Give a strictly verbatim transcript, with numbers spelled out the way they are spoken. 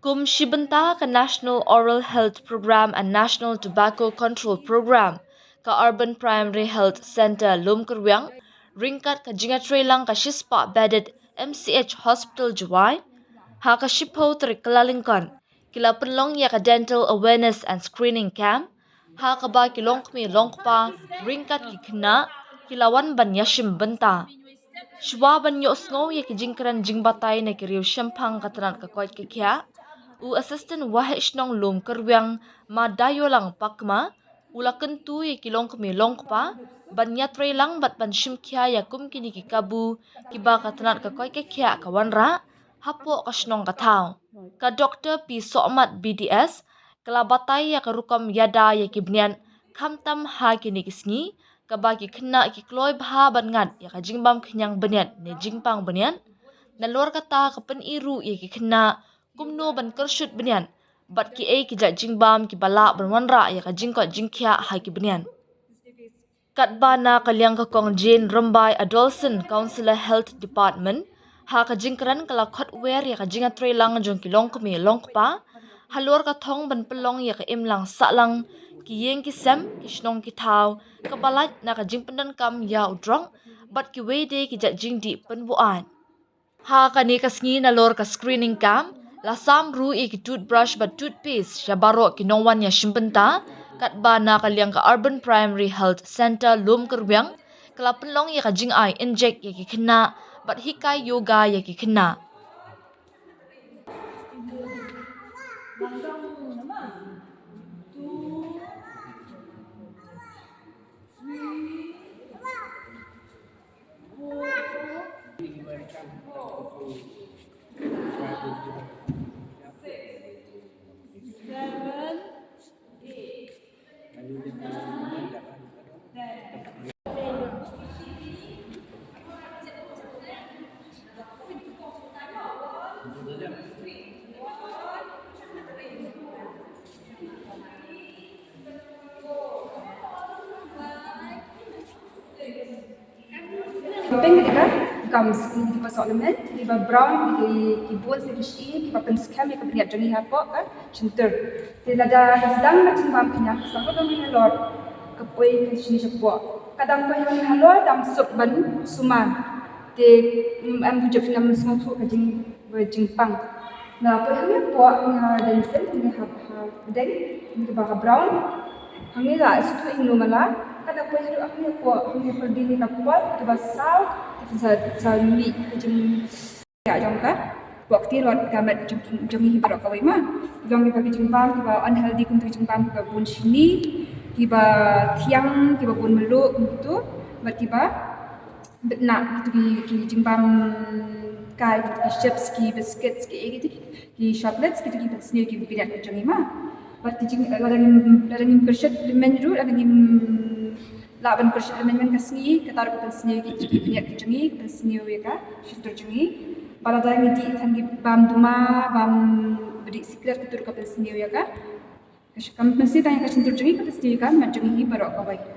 Kum shi bynta ka National Oral Health Program and National Tobacco Control Program, ka Urban Primary Health Centre Lumkyrwiang, ryngkat ka jingïatreilang ka shispah bedded M C H Hospital Jowai, ha ka shiphew tarik Kyllalyngkot, ki la pynlong ïa ka Dental Awareness and Screening Camp, ha kaba ki longkmie longkpa ryngkat ki khynnah ki la wan ban ïashim bynta. Shuwa ban ïohsngew ïa ki jingkren jingbatai na ki riew shemphang ka tnat ka koit ka khiah, u Assistant Waheh Shnong Lumkyrwiang, Ma Daïolang Pakma, u la kyntu ïa ki longkmie longkpa ban ïatreilang bad ban shimkhia ïa kum kine ki kabu kiba ka tnat ka koit ka khiah ka wanrah hapoh ka shnong ka thaw. Ka Doktor P Sohmat B D S ka la batai ïa ka rukom ïada ïa ki bniat, khamtam ha kine ki sngi kaba ki khynnah ki kloi bha ban ngat ïa ka jingbam khñiang bniat ne jingpang bniat. Nalor kata ka pyni ruh ïa ki khynnah kumno ban kyrshut bniat bad kiei ki jait jingbam kiba lah ban wanrah ïa ka jingkoit jingkhiah ha ki bniat. Katba na ka liang ka Kong Jane Rymbai, Adolescent Counsellor Health Department, ha ka jingkren ka la khot wer ïa ka jingïatreilang jong ki longkmie longkpa halor ka thong ban pynlong ïa ka imlang sahlang, ki ïing ki sem, ki shnong ki thaw, kaba lait na ka jingpyndonkam ïa u drok bad kiwei de ki jait jingdih pynbuaid. Ha kane ka sngi nalor ka screening camp la sam ruh ïa ki toothbrush bad toothpaste ïa baroh ki nongwan ïashim bynta, katba na ka liang ka Urban Primary Health Centre Lumkyrwiang ka la pynlong ïa ka jingai injek ïa ki khynnah bad hikai yoga ïa ki khynnah. Pink, kiba gums, kiba soh lem, kiba brown, ki, ki bones, ki shi, kiba pynskhem ïa ka bniat jong ngi hapoh ka shyntur. Te lada ka sdang ka jingbam khñiang, ka sdang ka dang halor, ka poi ka shini shapoh. Ka dang poi hangne halor, dang suk ban sumar. Te, mm, em bu jop shnam sngewthuh ka jing, jingpang. Na poi hangne hapoh, hangne ha dentin, hangne ha, ha deng, hangne ba ha brown. Hangne la sngewthuh ïa u mala, ka dang poi haduh hangne hapoh, hangne hapoh deng ka por, kaba saw, kaba sa, sa mih ka jing ïa jong ka, hapoh ka tirot ka met jong, jong ngi baroh kawei ma. Long kiba ki jingbam kiba unhealthy, kumtu ki jingbam kiba bun shini, kiba thiang, kiba bun mluh, kumtu, bad kiba bit na, kitu ki, ki jingbam kai, kitu ki chips, ki biscuits, ki, ki, ki, ki chocolates, kitu ki pynsniew ki bniat ka jong ngi ma. Bad ki jing, lada ngim, lada ngim kyrshut lymmen ruh, lada ngim lah ban kyrshut lymmen man ka sngi, kata ruh ka pynsniew ki, ki bniat ka jong ngi, ka pynsniew ïa ka shyntur jong ngi. Bad lada ngi dih than ki bam duma, bam bidi sikret, kata ruh ka pynsniew ïa ka. Ka sh-, kam pynsniew tang ïa ka shyntur jong ngi, ka pynsniew ïa ka met jong ngi baroh kawei.